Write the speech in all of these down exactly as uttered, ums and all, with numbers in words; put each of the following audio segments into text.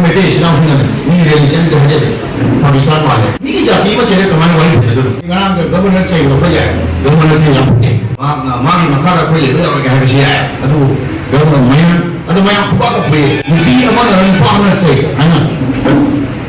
ꯃꯩꯇꯩ ꯏꯆꯤꯟ ꯏꯅꯥꯎꯁꯤꯡꯅꯅꯦ ꯃꯤ ꯔꯦꯂꯤ ꯆꯠꯂꯤꯗ ꯍꯥꯏꯖꯗꯦ꯫ ꯄꯥꯀꯤꯁꯇꯥꯟ ꯃꯥꯜꯂꯦ꯫ ꯃꯤꯒꯤ ꯖꯥꯇꯤ ꯑꯃ ꯆꯦꯜꯂꯦ ꯀꯃꯥꯏꯅ ꯋꯥꯔꯤ ꯐꯖꯗꯣꯏꯅꯣ? ꯉꯔꯥꯡꯗ ꯒꯚꯔꯅꯔ ꯆꯩꯕꯗꯣ ꯑꯩꯈꯣꯏ ꯌꯥꯏ꯫ ꯒꯚꯔꯅꯔꯁꯦ ꯌꯥꯝ ꯐꯠꯇꯦ꯫ ꯃꯍꯥꯛꯅ ꯃꯥꯒꯤ ꯃꯈꯥꯗ ꯑꯩꯈꯣꯏ ꯂꯩꯕ ꯌꯥꯔꯣꯏꯒꯦ ꯍꯥꯏꯕꯁꯤ ꯌꯥꯏ꯫ ꯑꯗꯨꯕꯨ ꯒꯚꯔꯅꯔ ꯃꯌꯥꯝ, ꯑꯗꯨ ꯃꯌꯥꯝ ꯈꯨꯄꯥꯛ ꯀꯞꯄꯦ꯫ ꯅꯨꯄꯤ ꯑꯃꯅ ꯅꯨꯄꯥ ꯑꯃꯅ ꯆꯩ ꯍꯥꯏꯅ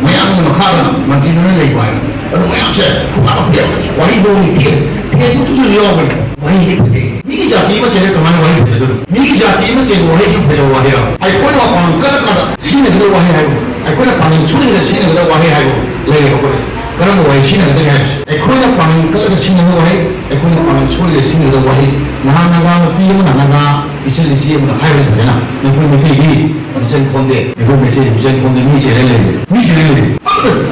ꯃꯌꯥꯝꯒꯤ ꯃꯈꯥꯗ ꯃꯟꯇ꯭ꯔꯤꯗꯨꯅ ꯂꯩꯕ ꯍꯥꯏꯅ꯫ ꯑꯗꯨ ꯃꯌꯥꯝꯁꯦ ꯈꯨꯄꯥꯛ ꯀꯞꯄꯦ꯫ ꯋꯥꯍꯩꯗꯣ ꯅꯨꯄꯤ ꯐꯦꯁꯕꯨꯛꯇꯁꯨ ꯌꯥꯎꯕꯅꯤ꯫ ꯋꯥꯍꯩꯁꯦ ꯐꯖꯩ꯫ ꯃꯤꯒꯤ ꯖꯥꯇꯤ ꯑꯃ ꯆꯦꯜꯂꯦ ꯀꯃꯥꯏꯅ ꯋꯥꯍꯩ ꯐꯖꯗꯣꯏꯅꯣ? ꯃꯤꯒꯤ ꯖꯥꯇꯤ ꯑꯃ ꯆꯦꯟꯕ ꯋꯥꯍꯩꯁꯨ ꯐꯖꯕ ꯋꯥꯍꯩꯔꯣ? ꯑꯩꯈꯣꯏꯅ ꯃꯄꯥꯡꯒꯜ ꯀꯜꯂꯀꯥꯟꯗ ꯁꯤꯖꯤꯟꯅꯒꯗꯕ ꯋꯥꯍꯩ ꯍꯥꯏꯕ, ꯑꯩꯈꯣꯏꯅ ꯄꯥꯡꯒꯜ ꯁꯣꯏꯗꯅ ꯁꯤꯖꯤꯟꯅꯒꯗꯕ ꯋꯥꯍꯩ ꯍꯥꯏꯕ ꯂꯩꯌꯦꯕ꯫ ꯑꯩꯈꯣꯏꯅ ꯀꯔꯝꯕ ꯋꯥꯍꯩ ꯁꯤꯖꯤꯟꯅꯒꯗꯒꯦ ꯍꯥꯏꯕꯁꯦ, ꯑꯩꯈꯣꯏꯅ ꯄꯥꯡꯒꯜ ꯀꯜꯂꯒ ꯁꯤꯖꯤꯟꯅꯒꯗꯕ ꯋꯥꯍꯩ, ꯑꯩꯈꯣꯏꯅ ꯄꯥꯡꯒꯜ ꯁꯣꯏꯗꯅ ꯁꯤꯖꯤꯟꯅꯒꯗꯕ ꯋꯥꯍꯩ꯫ ꯅꯍꯥꯟ ꯅꯒꯥ ꯅꯨꯄꯤ ꯑꯃꯅ, ꯅꯒꯥ ꯏꯆꯜ ꯏꯆꯦ ꯑꯃꯅ ꯍꯥꯏꯕꯅꯤ ꯐꯖꯅ, "ꯅꯈꯣꯏ ꯃꯩꯇꯩꯗꯤ ꯃꯤꯆꯪ ꯈꯣꯝꯗꯦ, ꯅꯈꯣꯏ ꯃꯩꯇꯩꯗꯤ ꯃꯤꯆꯪ ꯈꯣꯝꯗꯦ, ꯃꯤ ꯆꯩꯔ ꯂꯩꯔꯦ, ꯃꯤ ꯆꯩꯔ ꯂꯩꯔꯦ,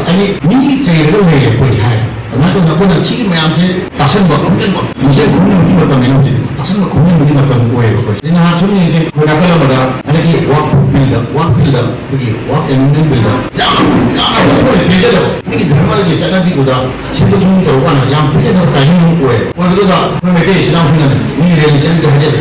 ꯍꯥꯏꯗꯤ ꯃꯤ ꯆꯩꯔꯒ ꯂꯩꯔꯦ ꯑꯩꯈꯣꯏꯗꯤ" ꯍꯥꯏ꯫ ꯑꯗꯨꯃꯥꯏꯅ ꯇꯧꯗꯅ ꯑꯩꯈꯣꯏꯅ ꯁꯤꯒꯤ ꯃꯌꯥꯝꯁꯦ ꯇꯥꯁꯟꯕ ꯈꯣꯝꯖꯤꯟꯕ, ꯃꯤꯆꯪ ꯈꯣꯝꯖꯤꯟꯕꯒꯤ ꯃꯇꯝꯅꯤꯅ ꯍꯧꯖꯤꯛ ꯇꯥꯁꯟꯕ ꯈꯣꯝꯖꯤꯟꯕꯒꯤ ꯃꯇꯝ ꯑꯣꯏꯌꯦꯕ ꯑꯩꯈꯣꯏ꯫ ꯑꯗꯩ ꯅꯍꯥꯟ ꯁꯨꯝ ꯌꯦꯡꯁꯦ, ꯑꯩꯈꯣꯏ ꯅꯥꯀꯜ ꯑꯃꯗ ꯍꯟꯗꯛꯀꯤ ꯋꯥꯛ ꯐꯤꯜꯗ, ꯋꯥꯛ ꯐꯤꯜꯗ ꯑꯩꯈꯣꯏꯒꯤ ꯋꯥꯛ ꯑꯦꯃꯦꯟꯃꯦꯟ ꯕꯤꯜꯗ ꯌꯥꯝꯅ, ꯌꯥꯝꯅ ꯃꯊꯧ ꯄꯦꯟꯖꯗꯕ, ꯃꯤꯒꯤ ꯙꯔꯃꯒꯤ ꯆꯠꯅꯕꯤꯗꯨꯗ ꯁꯦꯝꯗꯣꯛ ꯁꯦꯝꯖꯤꯟ ꯇꯧꯔꯀꯥꯟꯗ ꯌꯥꯝ ꯄꯦꯟꯖꯗꯕ ꯇꯥꯏꯃꯤꯡ ꯑꯃ ꯑꯣꯏ꯫ ꯑꯣꯏꯕꯗꯨꯗ ꯑꯩꯈꯣꯏ ꯃꯩꯇꯩ ꯏꯆꯤꯟ ꯏꯅꯥꯎꯁꯤꯡꯅꯅꯦ ꯃꯤ ꯔꯦꯂꯤ ꯆꯠꯂꯤꯗ ꯍꯥꯏꯖꯔꯦ,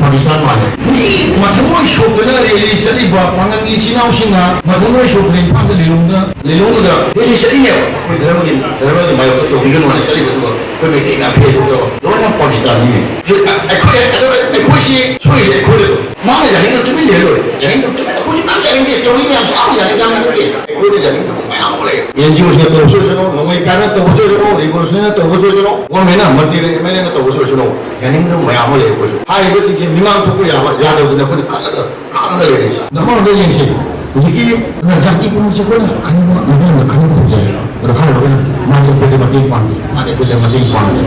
ꯄꯥꯀꯤꯁꯇꯥꯟ ꯃꯥꯜꯂꯦ꯫ ꯃꯤ ꯃꯊꯃꯣꯏ ꯁꯣꯛꯇꯅ ꯔꯦꯂꯤ ꯆꯠꯂꯤꯕ ꯄꯥꯡꯒꯜꯒꯤ ꯏꯆꯤꯟ ꯏꯅꯥꯎꯁꯤꯡꯅ ꯃꯊꯃꯣꯏ ꯁꯣꯛꯇꯅ ꯏꯝꯐꯥꯜꯗ ꯂꯤꯂꯣꯡꯗ, ꯂꯤꯂꯣꯡꯗꯨꯗ ꯔꯦꯂꯤ ꯆꯠꯂꯤꯅꯦꯕ꯫ ꯑꯩꯈꯣꯏ ꯙꯔꯃꯒꯤ, ꯙꯔꯃꯒꯤ ꯃꯥꯌꯣꯛꯇ ꯇꯧꯕꯤꯒꯅꯨ ꯍꯥꯏꯅ ꯆꯠꯂꯤꯕꯗꯨꯒ ꯑꯩꯈꯣꯏ ꯃꯩꯇꯩꯅ ꯐꯦꯁꯕꯨꯛꯇ ꯂꯣꯏꯅ ꯄꯥꯀꯤꯁꯇꯥꯟꯅꯤꯅꯦ꯫ ꯑꯩꯈꯣꯏ, ꯑꯩꯈꯣꯏ, ꯑꯩꯈꯣꯏ ꯁꯤ ꯁꯣꯏꯔꯤꯁꯦ ꯑꯩꯈꯣꯏꯗ꯫ ꯃꯥꯅ ꯌꯥꯅꯤꯡꯗꯕ ꯇꯨꯃꯤꯟ ꯂꯩꯍꯜꯂꯣꯏ꯫ ꯌꯥꯅꯤꯡꯗꯕ ꯇꯨꯃꯤꯟ, ꯑꯩꯈꯣꯏꯁꯨ ꯃꯌꯥꯝ ꯌꯥꯅꯤꯡꯗꯦ, ꯇꯧꯔꯤ ꯃꯌꯥꯝꯁꯨ ꯑꯃ ꯌꯥꯅꯤꯡꯗꯦ, ꯌꯥꯝ ꯌꯥꯅꯤꯡꯗꯦ꯫ ꯑꯩꯈꯣꯏꯗ ꯌꯥꯅꯤꯡꯗꯕ ꯃꯌꯥꯝ ꯑꯃ ꯂꯩ꯫ ꯑꯦꯟ ꯖꯤ ꯑꯣꯁꯤꯅ ꯇꯧꯕꯁꯨ ꯑꯣꯏꯁꯅꯨ, ꯅꯣꯡꯃꯩ ꯄꯥꯏꯕꯅ ꯇꯧꯕꯁꯨ ꯑꯣꯏꯁꯅꯨ, ꯔꯤꯚꯣꯂꯨꯁꯟꯅ ꯇꯧꯕꯁꯨ ꯑꯣꯏꯁꯅꯨ, ꯒꯣꯔꯃꯦꯟꯅ, ꯃꯟꯇ꯭ꯔꯤꯅ, ꯑꯦꯝ ꯑꯦꯜ ꯑꯦꯅ ꯇꯧꯕꯁꯨ ꯑꯣꯏꯁꯅꯨ, ꯌꯥꯅꯤꯡꯗꯕ ꯃꯌꯥꯝ ꯑꯃ ꯂꯩ ꯑꯩꯈꯣꯏꯁꯨ꯫ ꯍꯥꯏꯔꯤꯕꯁꯤꯡꯁꯦ ꯃꯤꯃꯥꯡ ꯊꯣꯛꯄ ꯌꯥꯕ, ꯌꯥꯗꯕꯗꯨꯅ ꯑꯩꯈꯣꯏꯅ ꯈꯜꯂꯒ ꯈꯥꯡꯉꯒ ꯂꯩꯔꯤꯁꯦ꯫ ꯑꯃꯔꯣꯝꯗ ꯌꯦꯡꯁꯤ, ꯍꯧꯖꯤꯛꯀꯤ ꯖꯥꯇꯤ ꯄꯨꯝꯅꯃꯛꯁꯦ ꯑꯩꯈꯣꯏꯅ ꯈꯟꯅꯕ, ꯃꯤꯠꯌꯦꯡꯗ ꯈꯟꯅꯕ ꯍꯧꯖꯔꯦ꯫ ꯑꯗꯣ ꯍꯥꯏꯔꯤꯕ ꯑꯩꯈꯣꯏꯅ ꯃꯥꯗꯤ ꯑꯩꯈꯣꯏꯗ ꯃꯇꯦꯡ ꯄꯥꯡꯗꯦ, ꯃꯥꯗꯤ ꯑꯩꯈꯣꯏꯗ ꯃꯇꯦꯡ ꯄꯥꯡꯗꯦ꯫